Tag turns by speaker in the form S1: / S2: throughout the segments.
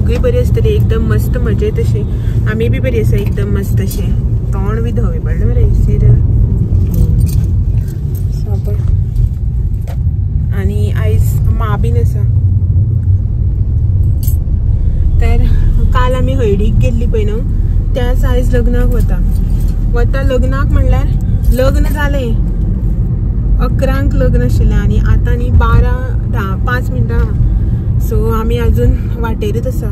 S1: सगळी बरी आसतली एकदम मस्त मजेत अशी. आमी बी बरी आसा एकदम मस्त अशें. तोंड बी धवे पडलें मरे सिर. सो आनी आयज मा बीन आसा. तर काल आमी हळडीक गेल्ली पळय न्हू, त्याच आयज लग्नाक वता वता. लग्नाक म्हणल्यार लग्न जालें 11 लग्न आशिल्लें आनी आतां न्ही 12:10 मिनटां. सो आमी अजून वाटेरूच आसा.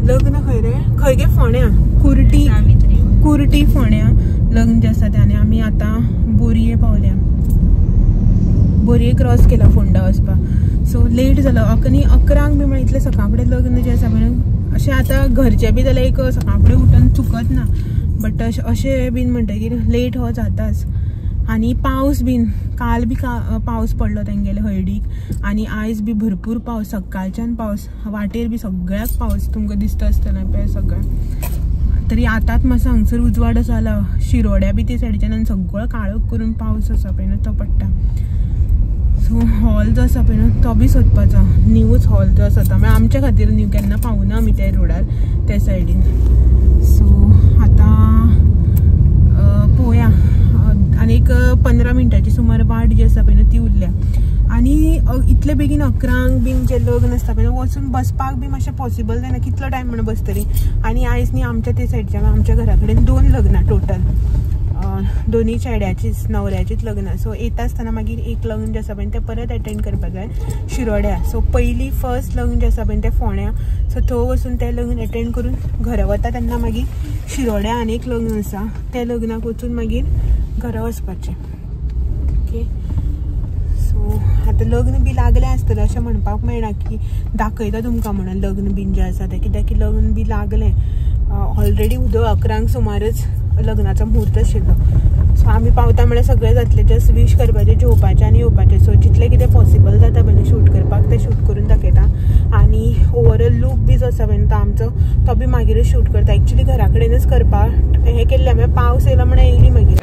S1: लग्न खंय रे, खंय गे? फोंड्या, कुर्टी, कुर्टी फोंड्या लग्न जें आसा तें. आनी आमी आतां बोरये पावल्या, बोरये क्रॉस केला फोंडा वचपाक. सो लेट जालो. आनी 11 बी म्हळ्यार इतलें सकाळ फुडें लग्न जें आसा पळय अशें आतां घरचें बी जाल्यार एक सकाळ फुडें उठून चुकत ना, बट अशें बीन म्हणटकीर लेट हो जाताच. आनी पावस बीन काल बी पावस पडलो तेंगेले हळडीक, आनी आयज बी भरपूर पावस, सकाळच्यान पावस, वाटेर बी सगळ्याक पावस तुमकां दिसता आसतना पळय सगळ्याक. तरी आतांच मातसो हांगसर उजवाड जाला. शिरोड्या बी ते सायडीच्यान आनी सगळो काळोख करून पावस आसा पळय न्हू तो पडटा. सो हॉल जो आसा पळय न्हू तो बी सोदपाचो, न्यूच हॉल जो आसा तो मागीर आमच्या खातीर न्यू, केन्ना पावना आमी त्या रोडार त्या सायडीन. सो आतां पळोवया. आनी एक 15 मिनटांची सुमार वाट जी आसा पळय न्हू ती उरल्या. आनी इतले बेगीन 11 बीन जे लग्न आसता पळय न्हू वचून बसपाक बी मातशें पॉसिबल जायना, कितलो टायम म्हणून बसतली. आनी आयज न्ही आमच्या ते सायडच्यान आमच्या घरा कडेन 2 लग्नां टोटल, दोन्ही चेड्याचीच नवऱ्याचीच लग्नां. सो येता आसतना मागीर एक लग्न जें आसा पळय तें परत एटेंड करपाक जाय शिरोड्या. सो पयली फर्स्ट लग्न जें आसा पळय तें फोंड्या. सो थंय वचून तें लग्न एटेंड करून घरा वता तेन्ना मागीर शिरोड्या आनी एक लग्न आसा, त्या लग्नाक वचून मागीर घरा वचपाचें. ओके, सो आतां लग्न बी लागलें आसतलें अशें म्हणपाक मेळना की दाखयता तुमकां म्हणून लग्न बीन जें आसा तें, कित्याक की लग्न बी लागलें ऑलरेडी उदक 11 सुमारच लग्नाचो म्हूर्त आशिल्लो. सो आमी पावता म्हळ्यार सगळें जातलें, जस्ट वीश करपाचें, जेवपाचें आनी येवपाचें. सो जितलें कितें पॉसिबल जाता पळय शूट करपाक तें शूट करून दाखयता. आनी ओवरऑल लूक बी जो आसा पळय तो आमचो तो बी मागीरच शूट करता. एक्चुली घरा कडेनच करपाक हें केल्लें, मागीर पावस येयलो म्हणून येयली मागीर.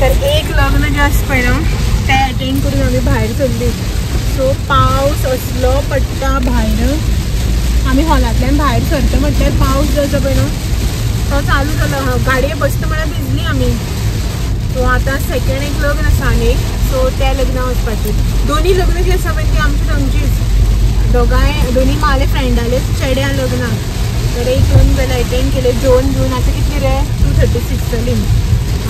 S1: तर एक लग्न जें आसा पळय न्हू तें एटेंड करून आमी भायर सरली. सो पावस असलो पडटा भायर, आमी हॉलांतल्यान भायर सरता म्हटल्यार पावस जो आसा पळय न्हू तो चालू जालो. गाडये बसता म्हळ्यार भिजली आमी. सो आतां सेकेंड एक लग्न आसा आनी सो त्या लग्नाक वचपाचें. दोनी लग्न जी आसा पळय ती आमची थंयचीच, दोगांय दोनी माले फ्रेंडाले चेड्या लग्नाक. तर एक लग्न जाल्यार एटेंड केलें जेवन घेवन. आतां कितली रे 2:36 जाली.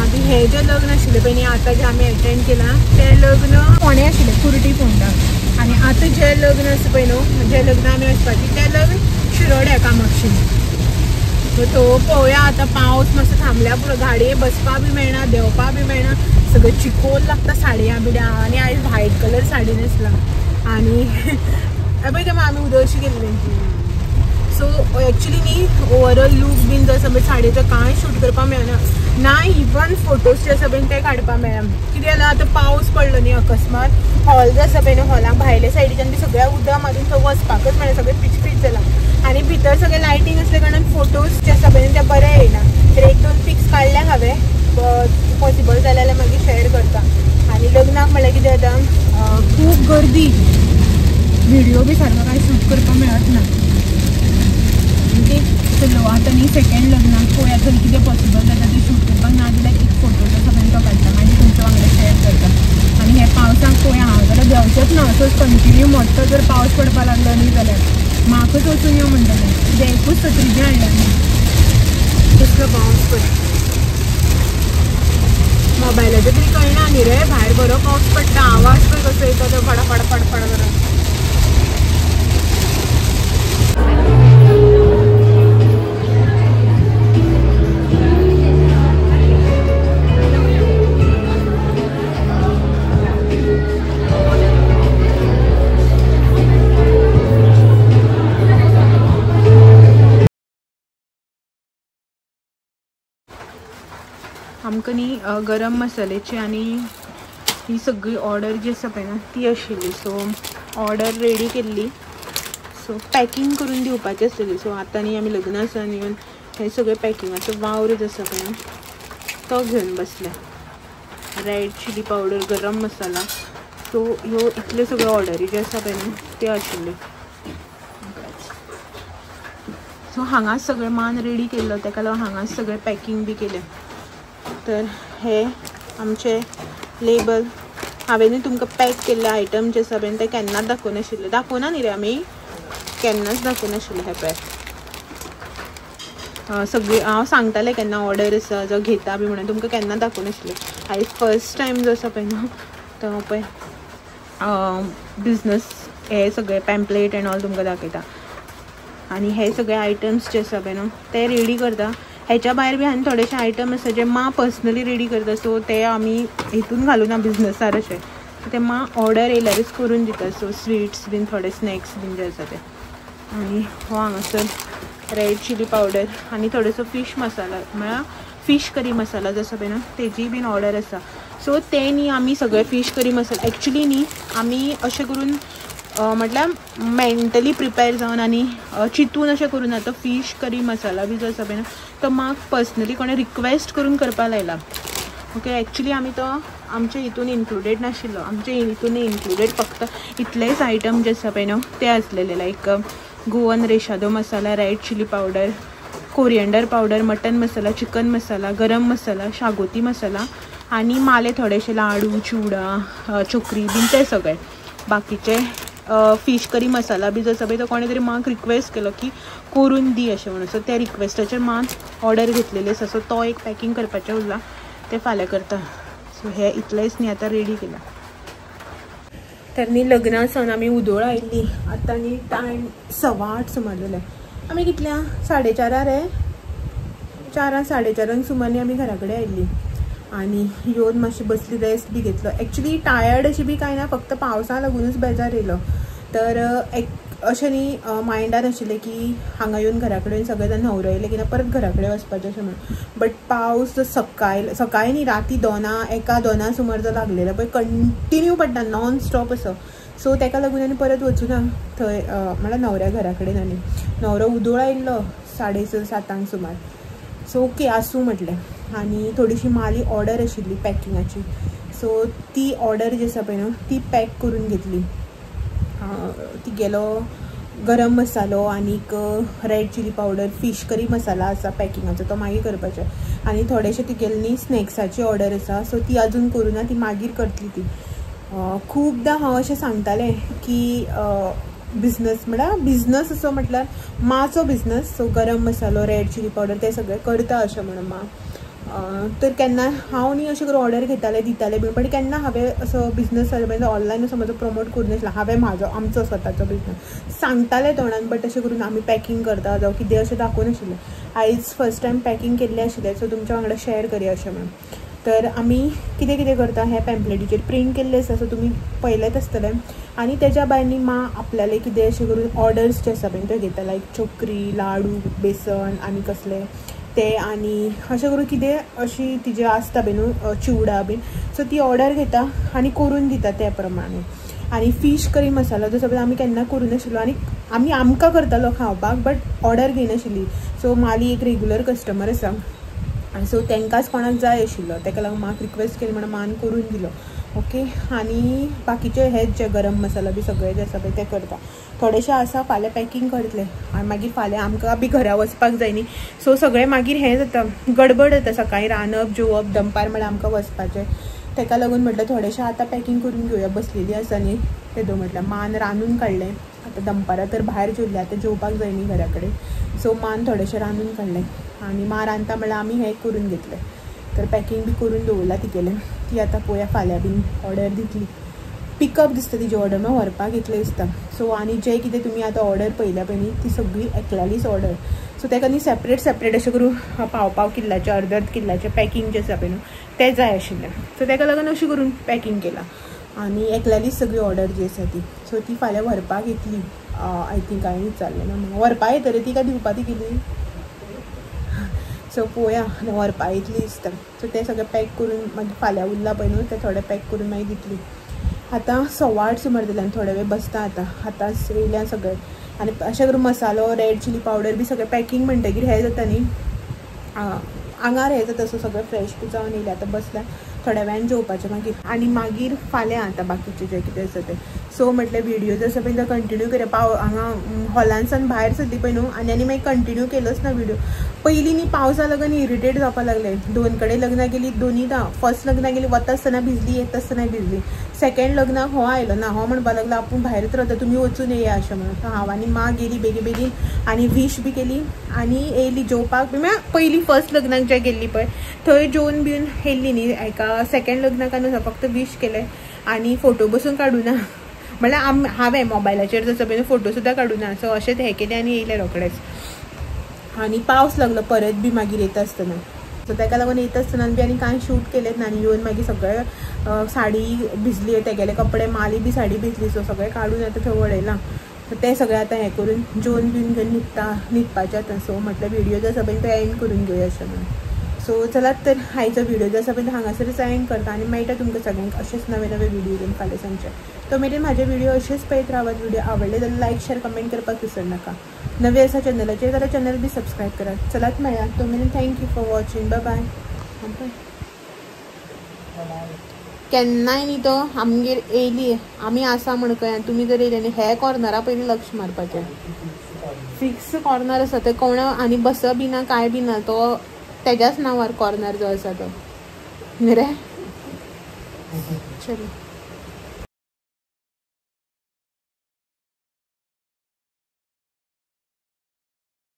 S1: मागीर हें जें लग्न आशिल्लें पळय न्ही आतां जें आमी एटेंड केलां तें लग्न फोंड्या आशिल्लें, कुर्टी फोंडा. आनी आतां जें लग्न आसा पळय न्हू जें लग्न आमी वचपाचें तें लग्न शिरोड्या कामाक्षी. सो तो पळोवया आतां पावस मातसो थांबल्या पुरो, गाडये बसपाक बी मेळना, देंवपाक बी मेळना, सगळें चिकोल लागता साडया बिड्या. आनी आयज व्हायट कलर साडी न्हेसला आनी पळय तेन्ना आमी उदक अशी गेल्ली. सो एक्चुली न्ही ओवरऑल लूक बीन जो आसा पळय साडयेचो कांय शूट करपाक मेळना, ना इवन फोटोज जे आसा पळय ते काडपाक मेळना. कितें जालां आतां पावस पडलो न्ही अकस्मात, हॉल जो आसा पळय न्हू हॉलाक भायले सायडीच्यान बी सगळ्या उदक मारून थंय वचपाकच मेळना, सगळें पिचपीच जालां. आनी भितर सगळें लायटींग आसल्या कारणान फोटोज जे आसा पळय ते बरे येयना. तर एक दोन पिक्स काडल्या हांवें, पॉसिबल जालें जाल्यार मागीर शेअर करता. आनी लग्नाक म्हणल्यार कितें जाता, खूब गर्दी, व्हिडिओ बी सारको कांय शूट करपाक मेळत ना. ओके चलो आतां न्ही सेकेंड लग्नाक पळोवया थंय कितें पॉसिबल जाता तें शूट करपाक, ना जाल्यार एक फोटो जो आसा तो काडटा मागीर तुमच्या वांगडा शेअर करता. आनी हे पावसाक पळोवया हांव जाल्यार देंवचेंच ना, असोच कंटिन्यू मोठो जर पावस पडपाक लागलो न्ही जाल्यार म्हाकच वचून यो म्हणटलें, कित्याक एकूच सत्री बी हाडल्या न्ही. कसलो पावस पळय, मोबायलाचेर तरी कळना न्ही रे, भायर बरो पावस पडटा, आवाज पळय कसो येता तो फडा फडा फड फड करून. आमकां न्ही गरम मसाल्याची आनी ही सगळी ऑर्डर जी आसा पळय ना ती आशिल्ली. सो ऑर्डर रेडी केल्ली, सो पॅकिंग करून दिवपाची आसलेली. सो आतां न्ही आमी लग्न आसा येवन हे सगळे पॅकिंगाचो वावर जो आसा पळय ना तो घेवन बसल्या. Red chilli powder, garam masala, so ह्यो इतल्यो सगळ्यो ऑर्डरी ज्यो आसा पळय न्ही त्यो आशिल्ल्यो. सो हांगाच सगळें मान रेडी केल्लो, ताका लागून हांगाच सगळें पॅकिंग बी केलें. तर हे आमचे लेबल हांवें तुमकां पॅक केल्ले आयटम जे आसा पळय ते केन्नाच दाखोवनाशिल्ले, दाखोवना न्ही रे आमी, केन्नाच दाखोवनाशिल्ले. हे पळय सगळी हांव सांगतालें केन्ना ऑर्डर आसा जो घेता बी म्हणून, तुमकां केन्ना दाखोवनाशिल्लें. आयज फर्स्ट टायम जो आसा पळय न्हू तो पळय बिजनस हे सगळे पॅम्पलेट एंड ऑल तुमकां दाखयता. आनी हे सगळे आयटम्स जे आसा पळय न्हू ते रेडी करता. हेच्या भायर बी आनी थोडेशे आयटम आसा जे माँ पर्सनली रेडी करता, सो ते आमी हितून घालूना बिजनसार अशें, ते माँ ऑर्डर येयल्यारूच करून दिता. सो स्वीट्स बीन थोडे स्नॅक्स बीन जे आसा ते. आनी हो हांगासर रेड चिली पावडर आनी थोडोसो फीश मसाला, म्हळ्यार फीश करी मसाला जो आसा पळय न्हू तेजी बीन ऑर्डर आसा. सो ते न्ही आमी सगळे फीश करी मसाला एक्चुली न्ही आमी अशें करून म्हटल्यार मेंटली प्रिपेर जावन आनी चिंतून अशें करूं ना. तो फीश करी मसाला बी जो आसा पळय न्हू तो म्हाका पर्सनली कोणें रिक्वेस्ट करून करपाक लायला. ओके, एक्चुली आमी तो आमच्या हितून इन्क्लुडेड नाशिल्लो, आमच्या हितून इन्क्लुडेड फक्त इतलेच आयटम जे आसा पळय न्हू ते आसलेले, like Goan recheado masala, red chilli powder, coriander powder, mutton masala, chicken masala, garam masala, शागोती मसाला आनी माले थोडेशे लाडू, चिवडा, चोकरी बीन ते सगळे. बाकीचे फीश करी मसाला बी जो आसा पळय तो कोणें तरी म्हाका रिक्वेस्ट केलो की करून दी अशें म्हणून. सो त्या रिक्वेस्टाचेर मान ऑर्डर घेतलेली आसा, सो तो एक पॅकिंग करपाचें उरला, तें फाल्यां करता. सो हे इतलेंच न्ही आतां रेडी केलां. तर न्ही लग्ना सावन आमी उदोळ आयिल्ली, आतां न्ही टायम 8:15 सुमार जाले. आमी कितल्या 4:30 रे, 4 4:30 सुमार न्ही आमी घरा कडेन आयिल्ली. आनी येवन मातशी बसली, रेस्ट बी घेतलो. एक्चुली टायर्ड अशी बी कांय ना, फक्त पावसा लागूनच बेजार येयलो. तर एक अशें न्ही मायंडान आशिल्लें की हांगा येवन घरा कडेन सगळे जाण न्हवरो येयले की ना परत घरा कडेन वचपाचें अशें म्हणून. बट पावस जो सकाळी सकाळी न्ही राती 2-1 2 सुमार जो लागलेलो पळय कंटिन्यू पडटा नॉन स्टॉप असो. सो ताका लागून आनी परत वचूना थंय, म्हळ्यार न्हवऱ्या घरा कडेन. आनी न्हवरो उदोळ आयिल्लो 6:30 7 सुमार. सो ओके आसूं म्हटलें. आनी थोडीशी माली ऑर्डर आशिल्ली पॅकिंगाची, सो ती ऑर्डर जी आसा पळय न्हू ती पॅक करून घेतली. तिगेलो गरम मसालो आनीक red chilli powder, fish curry masala आसा पॅकिंगाचो, तो मागीर करपाचो. आनी थोडेशे तिगेले न्ही स्नॅक्साची ऑर्डर आसा, सो ती अजून करूं ना, ती मागीर करतली ती. खुबदां हांव अशें सांगतालें की बिजनस म्हळ्यार बिजनस असो म्हटल्यार माचो बिजनस, सो गरम मसालो, रेड चिली पावडर ते सगळे करता अशें म्हणून मा. तर केन्ना हांव न्ही अशें करून ऑर्डर घेतालें दितालें बी, बट केन्ना हांवें असो बिजनस जालो ऑनलायन असो म्हजो प्रमोट करूं नासलो. हांवें म्हाजो आमचो स्वताचो बिजनस सांगतालें तोंडान, बट अशें करून आमी पॅकिंग करता जावं कितें अशें दाखोवनाशिल्लें. आयज फर्स्ट टायम पॅकिंग केल्लें आशिल्लें, सो तुमच्या वांगडा शेअर करया अशें म्हणून. तर आमी कितें कितें करता हें पॅम्पलेटीचेर प्रिंट केल्लें आसा, सो तुमी पळयलेंच आसतलें. आनी तेज्या भायर न्ही मा आपल्याले कितें अशें करून ऑर्डर्स जे आसा पळय ते घेता, लायक चोकरी, लाडू, बेसन आनी कसले ते, आनी अशें करून कितें अशी तिजे आसता पळय न्हू चिवडा बीन, सो ती ऑर्डर घेता आनी करून दिता त्या प्रमाणे. आनी फीश करी मसाला जो सगळो आमी केन्ना करूं नाशिल्लो, आनी आमी आमकां करतालो खावपाक, बट ऑर्डर घेयनाशिल्ली. सो माली एक रेगुलर कस्टमर आसा, सो तांकांच कोणाक जाय आशिल्लो, ताका लागून म्हाका रिक्वेस्ट केली म्हणून मान करून दिलो. ओके आनी बाकीचे हेच जे गरम मसाला बी सगळे जे आसा पळय ते करता. थोडेशे आसा फाल्यां पॅकींग करतले आनी मागीर फाल्यां आमकां बी घरा वचपाक जाय न्ही. सो सगळें मागीर हें जाता, गडबड जाता. सकाळीं रांदप जेवप दनपार म्हळ्यार आमकां वचपाचें, तेका लागून म्हटलें थोडेशें आतां पॅकींग करून घेवया. बसलेली आसा न्ही तेदो म्हटल्यार मान रांदून काडलें. आतां दनपारां तर भायर जेवलें, आतां जेवपाक जाय न्ही घरा कडेन. सो मान थोडेशें रांदून काडलें आनी मा रांदता म्हळ्यार आमी हें करून घेतलें. तर पॅकींग बी करून दवरलां तिगेलें. ती आतां पळोवया फाल्यां बीन ऑर्डर दितली. पिकअप दिसता तिजी ऑर्डर, मागीर व्हरपाक येतलें दिसता. सो आनी जे कितें तुमी आतां ऑर्डर पळयल्या पळय न्ही ती सगळी एकल्यालीच ऑर्डर. सो ताका न्ही सेपरेट सेपरेट अशें करून पाव पाव किल्लाचें अर्द अर्द किल्लाचें पॅकींग जें आसा पळय न्हू तें जाय आशिल्लें. सो ताका लागून अशें करून पॅकींग केलां आनी एकल्यालीच सगळी ऑर्डर जी आसा ती. सो ती फाल्यां व्हरपाक येतली I think. हांवें विचारलें ना व्हरपाक येतली ती काय दिवपा ती गेली. सो पळोवया व्हरपाक येतली दिसता. सो तें सगळें पॅक करून मागीर फाल्यां उरलां पळय न्हू तें थोडें पॅक करून मागीर दितली. आतां 8:15 सुमार जालें आनी थोडे वेळ बसता आतां. आतांच येयल्या सगळें आनी अशें करून मसालो रेड चिली पावडर बी सगळें पॅकींग म्हणटगीर हें जाता न्ही आंगार हें जाता. सो सगळें फ्रेश बी जावन येयलें. आतां बसल्या थोड्या वेळान जेवपाचें मागीर आनी मागीर फाल्यां आतां बाकीचें जें कितें आसा तें. सो म्हटलें व्हिडियो जसो पळय तो कंटिन्यू करया. पाव हांगा हॉलानसान भायर सरली पळय न्हू आनी आनी मागीर कंटिन्यू केलोच ना व्हिडियो. पयलीं न्ही पावसा लागून इरिटेट जावपाक लागलें. दोन कडेन लग्नां गेली, दोनीय फर्स्ट लग्नां गेली वता आसतना भिजली, येता आसतना भिजली. सेकंड लग्नाक हो आयलो ना, हो म्हणपाक लागलो आपूण भायरच रावता तुमी वचून येया अशें म्हणून. हांव आनी मां गेली बेगीन बेगीन आनी वीश बी केली आनी येयली जेवपाक. म्हळ्यार पयलीं फर्स्ट लग्नाक जे गेल्ली पळय थंय जेवन बिवन येयल्ली न्ही. एका सेकंड लग्नाक न्हू फक्त वीश केलें आनी फोटो बसून काडूना, म्हळ्यार हांवें मोबायलाचेर जसो पळय फोटो सुद्दां काडूना. सो अशेंच हें केलें आनी येयलें रोखडेंच. आनी पावस लागलो परत बी मागीर येता आसतना. सो ताका लागून येता आसतना बी आनी कांय शूट केलेंच ना. आनी येवन मागीर सगळें साडी भिजली, तेगेले कपडे माली बी साडी भिजली. सो सगळें काडून आतां थंय वडयलां. सो तें सगळें आतां हें करून जेवन बिवन घेवन न्हिदता न्हिदपाचें आतां. सो म्हटलें व्हिडियो जो आसा पळय तो एंड करून घेवया अशें म्हणून. सो चलात तर आयचो व्हिडियो जो आसा पळय तो हांगासरच एंड करता आनी मेळटा तुमकां सगळ्यांक अशेंच नवे नवे व्हिडियो घेवन फाल्यां सांजचे. तो मेरेन म्हाजे व्हिडियो अशेंच पळयत रावात. व्हिडियो आवडले जाल्यार लायक शेर कमेंट करपाक विसर नाका. नवे आसा चॅनलाचेर जाल्यार चॅनल बी सबस्क्रायब करात. चलात मेळया तो मेरेन thank you for watching. Bye bye. केन्नाय न्ही तो आमगेर येयली आमी आसा म्हण कळ्ळें तुमी जर येयले न्ही हे कॉर्नरा पयलीं लक्ष मारपाचें. फिक्स कॉर्नर आसा ते कोण आनी बसप बी ना कांय बी ना, तो तेज्याच नांवार कॉर्नर जो आसा तो न्ही रे. चलो.